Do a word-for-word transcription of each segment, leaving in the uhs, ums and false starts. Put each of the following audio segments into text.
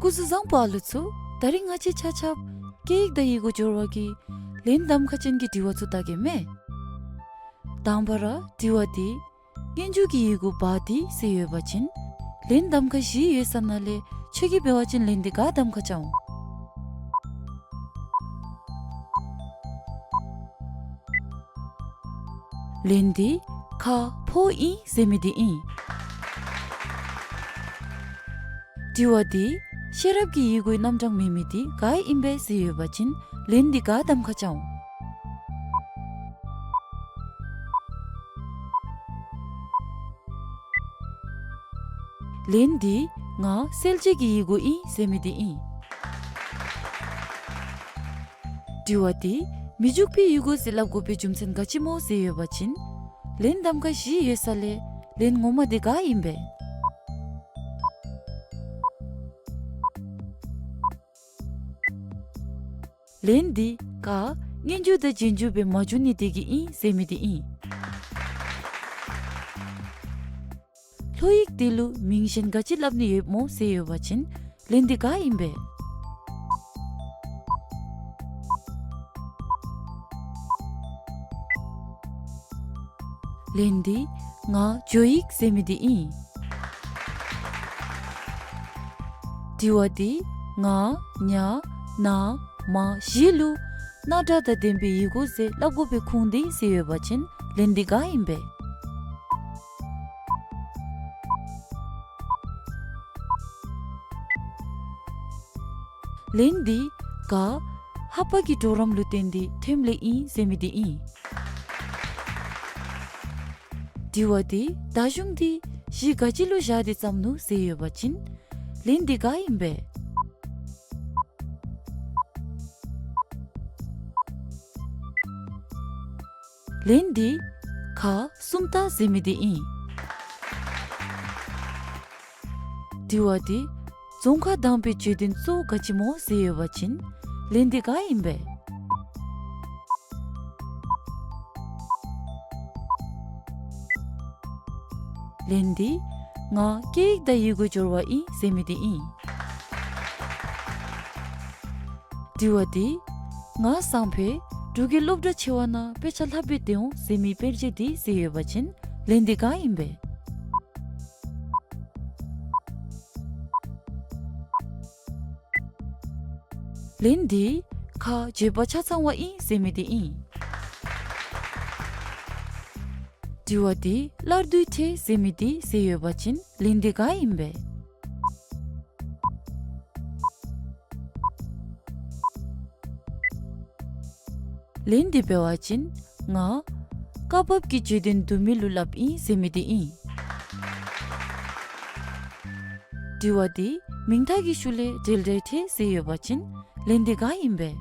སྐུ་གཟུགས་བཟང་པོ་ཨ་ལོ་ཚུ། ད་རིས་ང་བཅས་ཆ་ཁྱབ་སྐད་ཡིག་དང་ཡི་གུ་སྦྱོར་བ་གི་ལན་གདམ་ཁ་ཅན་གྱི་དྲི་བ་ཚུ་བལྟ་གེ་མས། དང་པ་ར་དྲི་བ་འདི་སྔོན་འཇུག་གི་ཡི་གུ་བ་འདི་ཟེར་ཡོད་པ་ཅིན་ལན་གདམ་ཁ་བཞི་ཡོད་ས་ནང་ལས་ཁྱོད་ཀྱིས་འབད་བ་ཅིན་ལན་འདི་ག་གདམ་ཁ་རྐྱབ་འོང་། ལན་འདི་ཁ་ཕོ་ཨིན་ཟེར་མི་འདི་ཨིན། དྲི་བ་འདི་ཤེས་རབ་ཀྱི་ཡི་གུའི་རྣམ་གྲངས་མེན་མི་འདི་ག་ཨིན་པས་ཟེར་ཡོད་པ་ཅིན་ལན་འདི་ག་གདམ་ཁ་རྐྱབ་འོང་། ལན་འདི་ང་གསལ་བྱེད་ཀྱི་ཡི་གུ་ཨིན་ཟེར་མི་འདི་ཨིན། དྲི་བ་འདི་མི་འཇུག་པའི་ཡི་གུ་ཟེར་སླབ་དགོ་པའི་རྒྱུ་མཚན་ག་ཅི་སྨོ་ཟེར་ཡོད་པ་ཅིན་ལན་གདམ་ཁ་བཞི་ཡོད་ས་ལས་ལན་ངོ་མ་འདི་ག་ཨིན་པས། ལན་འདི་ཀ་སྔོན་འཇུག་དང་རྗེས་འཇུག་སྦེ་མ་འབྱུང་ནི་དེ་གིས་ཨིན་ཟེར་མི་འདི་ཨིན། ལྷོ་ཡིག་འདི་ལུ་མིང་གཞན་ག་ཅི་སླབ་ནི་ཡོདཔ་སྨོ་ཟེར་ཡོད་པ་ཅིན་ལན་འདི་ག་ཨིན་པས། ལན་འདི་ང་ཇོ་ཡིག་ཟེར་མི་འདི་ཨིན། དྲི་བ་འདི་ང་ཉ་ན་མ་བཞི་ལུ་སྣ་སྒྲ་དང་ལྡན་པའི་ཡི་གུ་ཟེར་སླབ་དགོ་པའི་ཁུངས་འདི་ཟེར་ཡོད་པ་ཅིན་ལན་འདི་ག་ཨིན་པས། ལན་འདི་ག་ལྷ་པ་གི་གྲོགས་རམ་ལུ་བརྟེན་ཏེ་ཐོནམ་ལས་ཨིན་ཟེར་མི་འདི་ཨིན། དྲི་བ་འདི་ད་གཞུང་འདི་གཞི་ག་ཅི་ལུ་བཞག་སྟེ་བརྩམས་ནུག་ཟེར་ཡོད་པ་ཅིན་ལན་འདི་ག་ཨིན་པས། ལན་འདི་ཁ་སུམ་རྟགས་ཟེར་མི་འདི་ཨིན། དྲི་བ་འདི་རྫོང་ཁ་དང་པའི་བརྗོད་དོན་གཙོ་བོ་ག་ཅི་སྨོ་ཟེར་ཡོད་པ་ཅིན་ལན་འདི་ག་ཨིན་པས། ལན་འདི་ང་སྐད་ཡིག་དང་ཡི་གུ་སྦྱོར་བ་ཨིན་ཟེར་མི་འདི་ཨིན། དྲི་བ་འདི་ང་སང་ཕོད་འབྲུག་གི་སློབ་གྲྭ་ཆེ་བ་ནང་དཔེ་ཆ་ལྷག་སྦེ་འདི་འོང་ཟེར་མི་དཔེ་ཆ་འདི་ཟེར་ཡོད་པ་ཅིན་ལན་འདི་ག་ཨིན་པས། ལན་འདི་ཁ་བརྗོད་པ་ཆ་ཚང་བ་ཨིན་ཟེར་མི་འདི་ཨིན། དྲི་བ་འདི་སླར་བསྡུའི་ཕྲད་ཟེར་མི་འདི་ཟེར་ཡོད་པ་ཅིན་ལན་འདི་ག་ཨིན་པས། ལན་འདི་འབད་བ་ཅིན་ང་སྐབས་བབ་ཀྱི་བརྗོད་དོན་བསྡུ་མི་ལུ་སླབ་ཨིན་ཟེར་མི་འདི་ཨིན། དྲི་བ་འདི་མིང་མཐའ་གི་ཤུལ་ལས་འབྲེལ་སྒྲའི་ཕྲད་ཟེར་ཡོད་པ་ཅིན་ལན་འདི་ག་ཨིན་པས།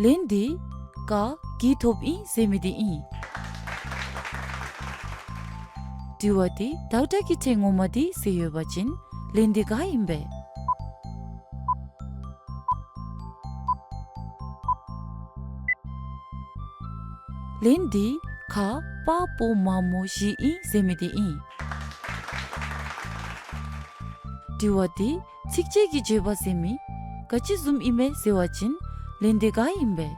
ལན་འདི་ཀ་གིས་ཐོབ་ཨིན་ཟེར་མི་འདི་ཨིན། དྲི་བ་འདི་བདག་སྒྲ་གི་ཕྲད་ངོ་མ་འདི་ཟེར་ཡོད་པ་ཅིན་ལན་འདི་ག་ཨིན་པས། ལན་འདི་ཁ་པ་པོ་མ་མོ་བཞི་ཨིན་ཟེར་མི་འདི་ཨིན། དྲི་བ་འདི་ཚིགས་བཅད་ཀྱི་བརྗོད་པ་ཟེར་མི་ག་ཅི་བཟུམ་ཨིན་མས་ཟེར་བ་ཅིན་ལན་འདི་ག་ཨིན་པས།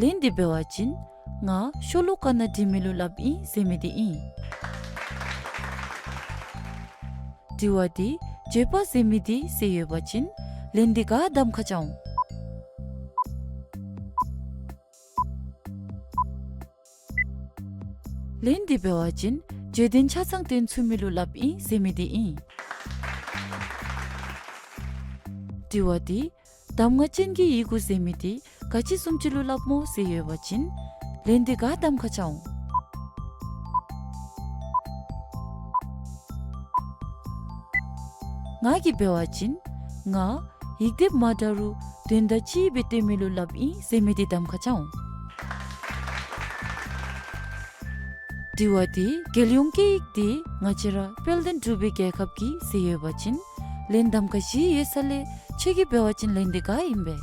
ལན་འདི་འབད་བ་ཅིན་ང་ཤོ་ལོ་ཀ་ནང་འབྲི་མི་ལུ་སླབ་ཨིན་ཟེར་མི་འདི་ཨིན། དྲི་བ་འདི་བརྗོད་པ་ཟེར་མི་འདི་ཟེར་ཡོད་པ་ཅིན་ལན་འདི་ག་གདམ་ཁ་རྐྱབ་འོང་། ལན་འདི་འབད་བ་ཅིན་བརྗོད་དོན་ཆ་ཚང་སྟོན་ཚུགས་མི་ལུ་སླབ་ཨིན་ཟེར་མི་འདི་ཨིན། དྲི་བ་འདི་གདམས་ངག་ཅན་གྱི་ཡི་གུ་ཟེར་མི་འདི་ག་ཅི་བཟུམ་ཅིག་ལུ་སླབ་སྨོ་ཟེར་ཡོད་པ་ཅིན་ལན་འདི་ག་གདམ་ཁ་རྐྱབ་འོང་། ང་གིས་འབད་བ་ཅིན་ང་ཡིག་སྡེབ་མ་འདྲཝ་དོན་དག་གཅིག་སྦེ་སྟོན་མི་ལུ་སླབ་ཨིན་ཟེར་མི་འདི་གདམ་ཁ་རྐྱབ་འོང་། དྲི་བ་འདི་རྒྱལ་ཡོངས་སྐད་ཡིག་འདི་ང་བཅས་ར་དཔལ་ལྡན་འབྲུག་པའི་རྒྱལ་ཁབ་ཀྱི་ཟེར་ཡོད་པ་ཅིན་ལན་གདམ་ཁ་བཞི་ཡོད་ས་ལས་ཁྱོད་ཀྱིས་འབད་བ་ཅིན་ལན་འདི་ག་ཨིན་པས།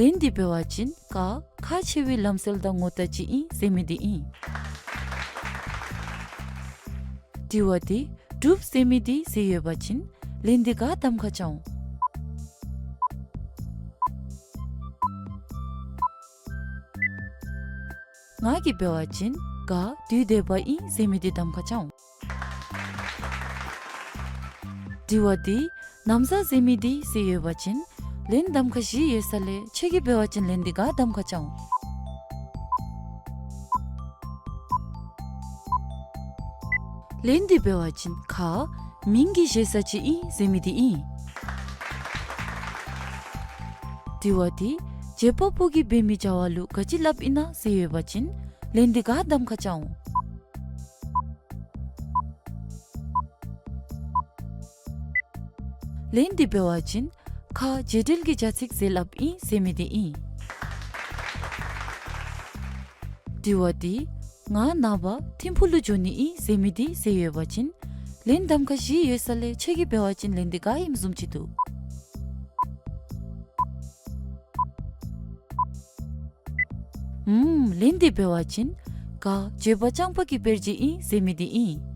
ལན་འདི་འབད་བ་ཅིན་ཀ་ཁག་ཆེ་བའི་ལམ་སྲོལ་དང་ངོ་རྟགས་ཅིག་ཨིན་ཟེར་མི་འདི་ཨིན། དྲི་བ་འདི་གྲུབ་ཟེར་མི་འདི་ཟེར་ཡོད་པ་ཅིན་ལན་འདི་ག་གདམ་ཁ་རྐྱབ་འོང་། ང་གིས་འབད་བ་ཅིན་ག་དུས་འདས་པ་ཨིན་ཟེར་མི་འདི་གདམ་ཁ་རྐྱབ་འོང་། དྲི་བ་འདི་ན་བཟའ་ཟེར་མི་འདི་ཟེར་ཡོད་པ་ཅིན་ལན་གདམ་ཁ་བཞི་ཡོད་ས་ལས་ཁྱོད་ཀྱིས་འབད་བ་ཅིན་ལན་འདི་ག་གདམ་ཁ་རྐྱབ་འོང་། ལན་འདི་འབད་བ་ཅིན་ཁ་མིང་གི་ཞེ་ས་ཅིག་ཨིན་ཟེར་མི་འདི་ཨིན། དྲི་བ་འདི་བྱེད་པ་པོ་གིས་འབད་མི་བྱ་བ་ལུ་ག་ཅི་སླབ་ཨིན་ན་ཟེར་ཡོད་པ་ཅིན་ལན་འདི་ག་གདམ་ཁ་རྐྱབ་འོང་། ལན་འདི་འབད་བ་ཅིན་ཁ་རྗེས་འབྲེལ་གྱི་བྱ་ཚིག་ཟེར་སླབ་ཨིན་ཟེར་མི་འདི་ཨིན། དྲི་བ་འདི་ང་ནངས་པ་ཐིམ་ཕུག་ལུ་འགྱོ་ནི་ཨིན་ཟེར་མི་འདི་ཟེར་ཡོད་པ་ཅིན་ལན་གདམ་ཁ་བཞི་ཡོད་ས་ལས་ཁྱོད་ཀྱིས་འབད་བ་ཅིན་ལན་འདི་ག་ཨིནམ་བཟུམ་ཅིག་འདུག། ཨུམ་ལན་འདི་འབད་བ་ཅིན་ག་བརྗོད་པ་རྐྱང་པ་གི་དཔེར་བརྗོད་ཨིན་ཟེར་མི་འདི་ཨིན།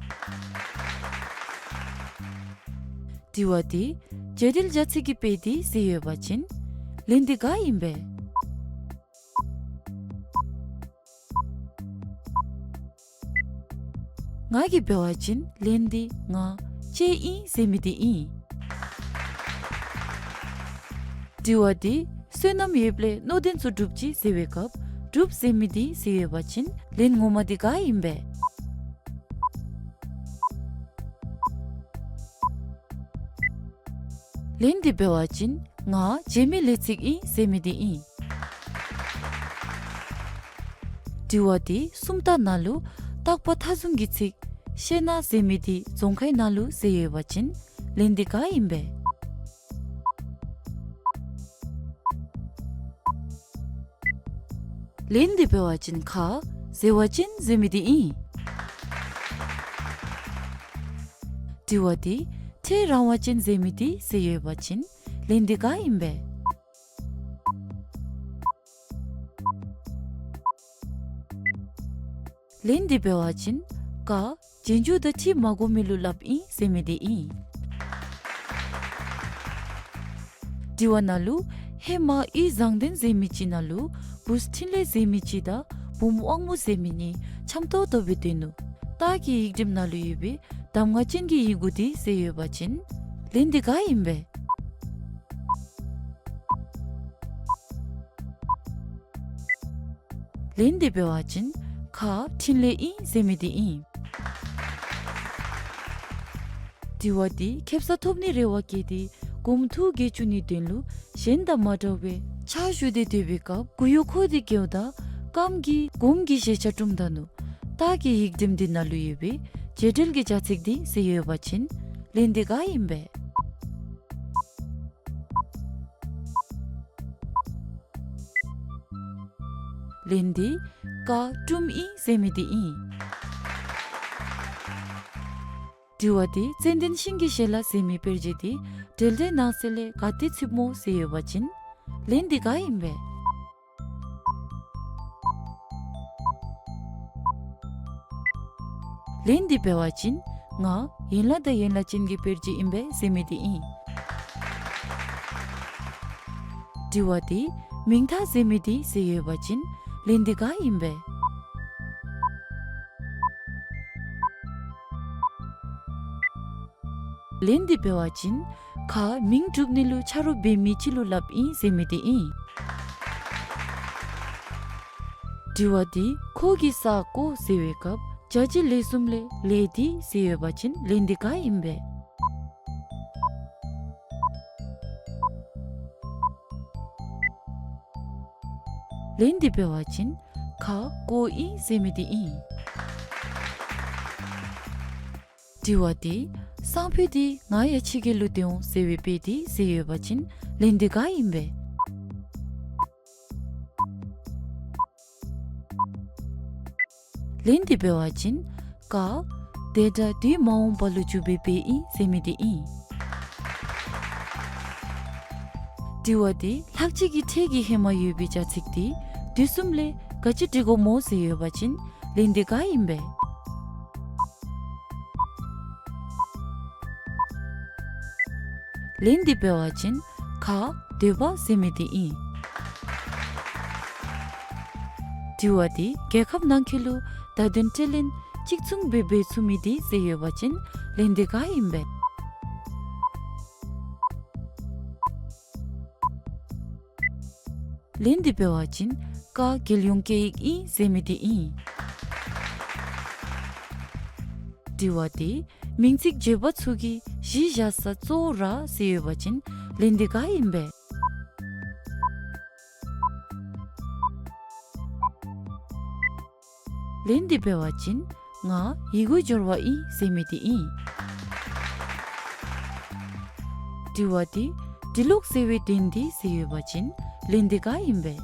དྲི་བ་འདི་རྗེས་འབྲེལ་བྱ་ཚིག་གི་དཔེ་འདི་ཟེར་ཡོད་པ་ཅིན་ལན་འདི་ག་ཨིན་པས། ང་གིས་འབད་བ་ཅིན་ལན་འདི་ང་ལྕེ་ཨིན་ཟེར་མི་འདི་ཨིན། དྲི་བ་འདི་བསོད་ནམས་ཡོདཔ་ལས་སྣོད་ལྡན་ཚུ་འགྲུབ་ཅིག་ཟེར་བའི་སྐབས་འགྲུབ་ཟེར་མི་འདི་ཟེར་ཡོད་པ་ཅིན་ལན་ངོ་མ་འདི་ག་ཨིན་པས། ལན་འདི་འབད་བ་ཅིན་ང་བྱེད་མེད་ལས་ཚིག་ཨིན་ཟེར་མི་འདི་ཨིན། དྲི་བ་འདི་སུམ་རྟགས་ནང་ལུ་རྟག་པ་མཐའ་བཟུང་གི་ཚིག་ཤེ་ན་ཟེར་མི་འདི་རྫོང་ཁའི་ནང་ལུ་ཟེར་ཡོད་པ་ཅིན་ལན་འདི་ག་ཨིན་པས། ལན་འདི་འབད་བ་ཅིན་ཁ་ཟེར་བ་ཅིན་ཟེར་མི་འདི་ཨིན། དྲི་བ་འདི་ཁྲལ་རང་བ་ཅན་ཟེར་མི་འདི་ཟེར་ཡོད་པ་ཅིན་ལན་འདི་ག་ཨིན་པས། ལན་འདི་འབད་བ་ཅིན་ཀ་རྗེས་འཇུག་དང་འཁྲིལ་མ་དགོ་མི་ལུ་སླབ་ཨིན་ཟེར་མི་འདི་ཨིན། དྲི་བ་ནང་ལུ་ཧེ་མ་ཡིག་བཟང་ལྡན་ཟེར་མི་ཅིག་ནང་ལུ་བུཚ་འཕྲིན་ལས་ཟེར་མི་ཅིག་དང་བུམོ་དབང་མོ་ཟེར་མི་གཉིས་འཆམ་ཏོག་ཏོ་སྦེ་སྡོད་ནུག། རྟགས་ཀྱི་ཡིག་འབྲུམ་ནང་ལུ་ཡོད་པའི་གདམས་ངག་ཅན་གྱི་ཡི་གུ་འདི་ཟེར་ཡོད་པ་ཅིན་ལན་འདི་ག་ཨིན་པས། ལན་འདི་འབད་བ་ཅིན་ཁ་འཕྲིན་ལས་ཨིན་ཟེར་མི་འདི་ཨིན། དྲི་བ་འདི་ཁེབ་ས་ཐོབ་ནིའི་རེ་བ་བསྐྱེད་དེ་གོམ་ཐུག་གེ་བཅུག་ནིའི་དོན་ལུ་གཞན་དང་མ་འདྲ་བའི་ཕྱག་ཞུ་སྟེ་སྡོད་པའི་སྐབས་མགུ་གཡོག་ཁོ་དེ་གེཝ་ད་རྐངམ་གིས་གོམ་གྱི་ཞལ་ཆ་བཀྲུམ་ད་ནུག། རྟགས་ཀྱི་ཡིག་འབྲུམ་འདི་ནང་ལུ་ཡོད་པའི་རྗེས་འབྲེལ་གྱི་བྱ་ཚིག་འདི་ཟེར་ཡོད་པ་ཅིན་ལན་འདི་ག་ཨིན་པས། ལན་འདི་ཀ་བཀྲུམ་ཨིན་ཟེར་མི་འདི་ཨིན། དྲི་བ་འདི་ཙན་དན་ཤིང་གི་ཞལ་ལག་ཟེར་མི་དཔེར་བརྗོད་འདི་འབྲེལ་སྒྲའི་ནང་གསེས་ལས་ག་ཏེ་ཚུདཔ་སྨོ་ཟེར་ཡོད་པ་ཅིན་ལན་འདི་ག་ཨིན་པས། ལན་འདི་འབད་བ་ཅིན་ང་ཡན་ལག་དང་ཡན་ལག་ཅན་གྱི་དཔེར་བརྗོད་ཨིན་པས་ཟེར་མི་འདི་ཨིན། དྲི་བ་འདི་མིང་མཐའ་ཟེར་མི་འདི་ཟེར་ཡོད་པ་ཅིན་ལན་འདི་ག་ཨིན་པས། ལན་འདི་འབད་བ་ཅིན་ཁ་མིང་གྲུབ་ནི་ལུ་ཆ་རོགས་འབད་མི་ཅིག་ལུ་སླབ་ཨིན་ཟེར་མི་འདི་ཨིན། དྲི་བ་འདི་ཁོ་གིས་ས་བརྐོ་ཟེར་བའི་སྐབས་བྱ་བྱེད་ལས་གསུམ་ལས་ལས་འདི་ཟེར་ཡོད་པ་ཅིན་ལན་འདི་ག་ཨིན་པས། ལན་འདི་འབད་བ་ཅིན་ཁ་བརྐོ་ཨིན་ཟེར་མི་འདི་ཨིན། དྲི་བ་འདི་སང་ཕོད་འདི་ང་ཡང་ཕྱི་རྒྱལ་ལུ་སྡོད་འོང་ཟེར་བའི་དཔེ་འདི་ཟེར་ཡོད་པ་ཅིན་ལན་འདི་ག་ཨིན་པས། ལན་འདི་འབད་བ་ཅིན་ཀ་དེ་སྒྲ་དུས་མ་འོངས་པ་ལུ་འཇུག་པའི་དཔེ་ཨིན་ཟེར་མི་འདི་ཨིན། དྲི་བ་འདི་ལྷག་བཅས་ཀྱི་ཕྲད་ཀྱི་ཧེ་མ་ཡོད་པའི་བྱ་ཚིག་འདི་དུས་གསུམ་ལས་ག་ཅི་འབྲི་དགོཔ་སྨོ་ཟེར་ཡོད་པ་ཅིན་ལན་འདི་ག་ཨིན་པས། ལན་འདི་འབད་བ་ཅིན་ཁ་འདོད་པ་ཟེར་མི་འདི་ཨིན། དྲི་བ་འདི་རྒྱལ་ཁབ་ནང་འཁོད་ལུ་བརྡ་དོན་སྤྲོད་ལེན་གཅིག་མཚུངས་སྦེ་འབད་ཚུགས་མི་འདི་ཟེར་ཡོད་པ་ཅིན་ལན་འདི་ག་ཨིན་པས། ལན་འདི་འབད་བ་ཅིན་ཀ་རྒྱལ་ཡོངས་སྐད་ཡིག་ཨིན་ཟེར་མི་འདི་ཨིན། དྲི་བ་འདི་མིང་ཚིག་བརྗོད་པ་ཚུ་གི་གཞི་བཞག་ས་གཙོ་བོ་ར་ཟེར་ཡོད་པ་ཅིན་ལན་འདི་ག་ཨིན་པས། ལན་འདི་འབད་བ་ཅིན་ང་ཡི་གུའི་སྦྱོར་བ་ཨིན་ཟེར་མི་འདི་ཨིན། དྲི་བ་འདི་འབྲི་ཀློག་ཟེར་བའི་དོན་འདི་ཟེར་ཡོད་པ་ཅིན་ལན་འདི་ག་ཨིན་པས།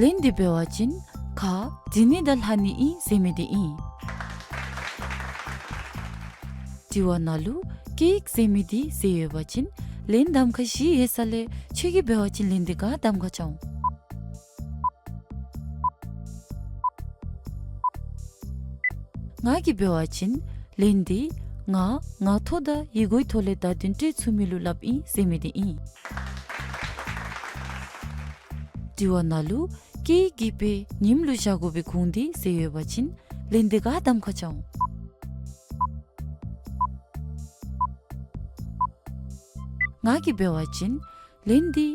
ལན་འདི་འབད་བ་ཅིན་ཁ་འབྲི་ནི་དང་ལྷག་ནི་ཨིན་ཟེར་མི་འདི་ཨིན། དྲི་བ་ནང་ལུ་སྐད་ཡིག་ཟེར་མི་འདི་ཟེར་ཡོད་པ་ཅིན་ལན་གདམ་ཁ་བཞི་ཡོད་ས་ལས་ཁྱོད་ཀྱིས་འབད་བ་ཅིན་ལན་འདི་ག་གདམ་ཁ་བྱ་འོང་། ང་གིས་འབད་བ་ཅིན་ལན་འདི་ང་ངག་ཐོག་དང་ཡིག་མགོའི་ཐོག་ལས་བརྡ་དོན་སྤྲོད་ཚུགས་མི་ལུ་སླབ་ཨིན་ཟེར་མི་འདི་ཨིན། དྲི་བ་ནང་ལུ་སྐད་ཡིག་གི་དཔེ་ཉིམ་ལུ་བཞག་དགོ་པའི་གུང་འདི་ཟེར་ཡོད་པ་ཅིན་ལན་འདི་ག་གདམ་ཁ་བྱ་འོང་། ང་གིས་འབད་བ་ཅིན་ལན་འདི་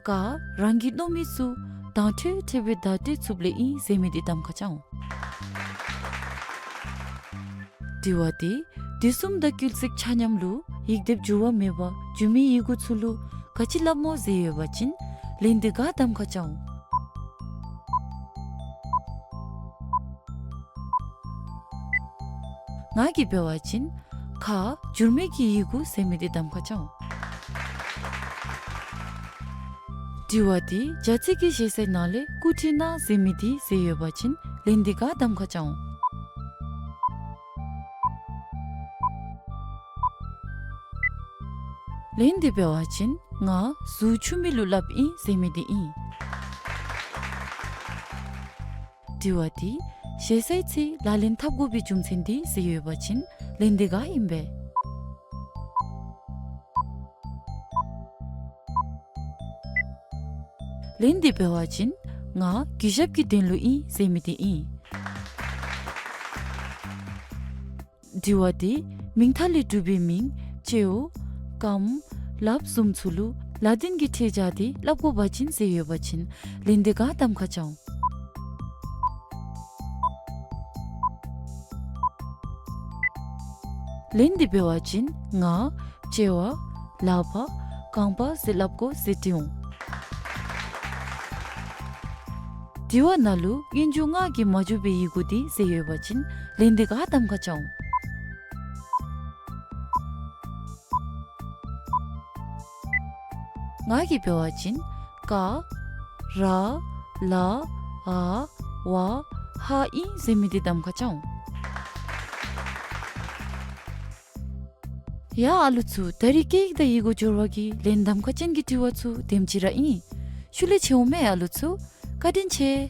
ཀ་རང་གི་རྣོ་མི་ཚུ་དྭངས་འཕྲོས་འཕྲོས་སྦེ་བརྡ་སྤྲོད་ཚུགསཔ་ལས་ཨིན་ཟེར་མི་འདི་གདམ་ཁ་བྱ་འོང་། དྲི་བ་འདི་དུས་གསུམ་དང་སྐུལ་ཚིག་ཆ་མཉམ་ལུ་ཡིག་སྡེབ་འགྱུར་བ་མེད་པར་འགྱུར་མེད་ཡི་གུ་ཚུ་ལུ་ག་ཅི་སླབ་སྨོ་ཟེར་ཡོད་པ་ཅིན་ལན་འདི་ག་གདམ་ཁ་བྱ་འོང་། ང་གིས་འབད་བ་ཅིན་ཁ་འགྱུར་མེད་ཀྱི་ཡི་གུ་ཟེར་མི་འདི་གདམ་ཁ་བྱ་འོང་། དྲི་བ་འདི་བྱ་ཚིག་གི་ཞེ་སའི་ནང་ལས་སྐུ་ཁྲི་ནང་ཟེར་མི་འདི་ཟེར་ཡོད་པ་ཅིན་ལན་འདི་ག་གདམ་ཁ་བྱ་འོང་། ལན་འདི་འབད་བ་ཅིན་ང་གཟུགས་འཁྱུ་མི་ལུ་སླབ་ཨིན་ཟེར་མི་འདི་ཨིན། དྲི་བ་འདི་ཞེ་སའི་ཚེ་ལག་ལེན་འཐབ་དགོ་པའི་རྒྱུ་མཚན་འདི་ཟེར་ཡོད་པ་ཅིན་ལན་འདི་ག་ཨིན་པས། ལན་འདི་འབད་བ་ཅིན་ང་གུས་ཞབས་ཀྱི་དོན་ལུ་ཨིན་ཟེར་མི་འདི་ཨིན། དྲི་བ་འདི་མིང་མཐའ་ལས་གྲུབ་པའི་མིང་ཅེའོ་ཀམ་ལགཔ་བཟུམ་ཚུ་ལུ་ལ་ཏིན་གྱི་ཕྲད་སྦྱར་ཏེ་སླབ་དགོ་པ་ཅིན་ཟེར་ཡོད་པ་ཅིན་ལན་འདི་ག་གདམ་ཁ་བྱ་འོང་། ལན་འདི་འབད་བ་ཅིན་ང་ཅེ་བ་ལགཔ་རྐངམ་ཟེར་སླབ་དགོ་ཟེར་འདྲི་འོང་། དྲི་བ་ནང་ལུ་སྙན་འཇུག་སྔགས་ཀྱི་མ་འཇུག་པའི་ཡི་གུ་འདི་ཟེར་ཡོད་པ་ཅིན་ལན་འདི་ག་གདམ་ཁ་བྱ་འོང་། ང་གིས་འབད་བ་ཅིན་ཀ་ར་ལ་འ་ཝ་ཧ་ཨིན་ཟེར་མི་འདི་གདམ་ཁ་བྱ་འོང་། ཡ་ཨ་ལུ་ཚུ་ད་རིས་སྐད་ཡིག་དང་ཡི་གུ་སྦྱོར་བ་གི་ལན་གདམ་ཁ་ཅན་གྱི་དྲི་བ་ཚུ་དེམ་ཅིག་ར་ཨིན། ཤུལ་ལས་ཕྱད་འོང་མས་ཨ་ལུ་ཚུ། བཀའ་དྲིན་ཆེ།